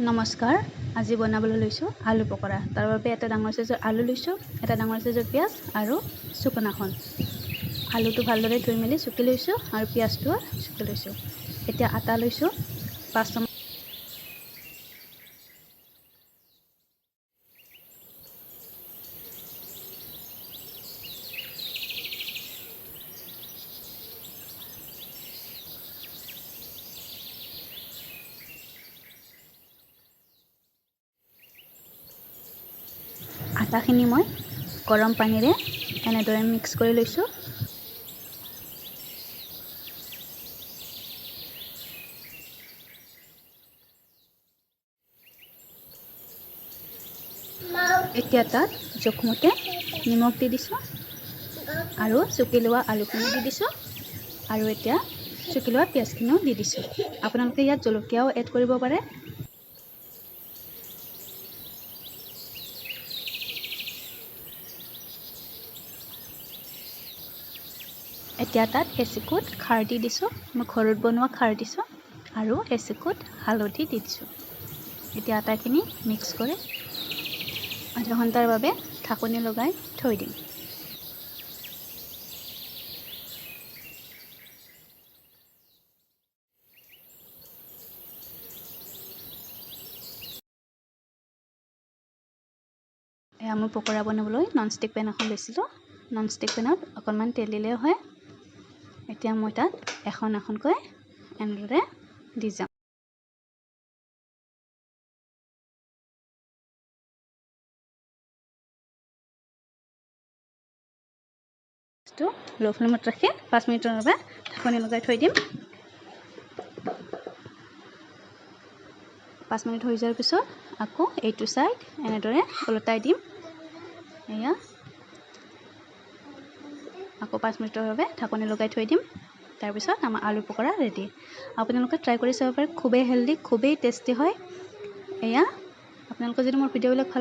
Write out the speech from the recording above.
নমস্কাৰ, আজি বনাবলৈ লৈছোঁ আলু পকৰা। তাৰ বাবে এটা ডাঙৰ চাইজৰ আলু লৈছোঁ, এটা ডাঙৰ চাইজৰ পিঁয়াজ আৰু চুকনাখন। আলুটো ভালদৰে ধুই মেলি চুকি লৈছোঁ আৰু পিঁয়াজটোও চুকি লৈছোঁ। এতিয়া আটা লৈছোঁ 5 চামুচ। আটাখিনি মই গৰম পানীৰে এনেদৰে মিক্স কৰি লৈছোঁ। এতিয়া তাত জোখমতে নিমখ দি দিছোঁ আৰু চুকি লোৱা আলুখিনি দি দিছোঁ আৰু এতিয়া চুকি লোৱা পিঁয়াজখিনিও দি দিছোঁ। আপোনালোকে ইয়াত জলকীয়াও এড কৰিব পাৰে। এতিয়া তাত এচিকুট খাৰ দি দিছোঁ। মই ঘৰত বনোৱা খাৰ দিছোঁ আৰু এচিকুট হালধি দি দিছোঁ। এতিয়া আটাখিনি মিক্স কৰি আধা ঘণ্টাৰ বাবে ঢাকনি লগাই থৈ দিম। এয়া মই পকৰা বনাবলৈ ননষ্টিক পেন এখন লৈছিলোঁ। ননষ্টিক পেনত অকণমান তেল দিলেও হয়। এতিয়া মই তাত এখন এখনকৈ এনেদৰে দি যাম। ল' ফ্লেমত ৰাখি 5 মিনিটৰ বাবে ঢাকনি লগাই থৈ দিম। 5 মিনিট হৈ যোৱাৰ পিছত আকৌ এইটো ছাইড এনেদৰে ওলটাই দিম। এয়া আকৌ 5 মিনিটৰ বাবে ঢাকনি লগাই থৈ দিম। তাৰপিছত আমাৰ আলু পকৰা ৰেডি। আপোনালোকে ট্ৰাই কৰি চাব পাৰে। খুবেই হেল্ডি, খুবেই টেষ্টি হয়। এয়া আপোনালোকে যদি মোৰ ভিডিঅ'বিলাক ভাল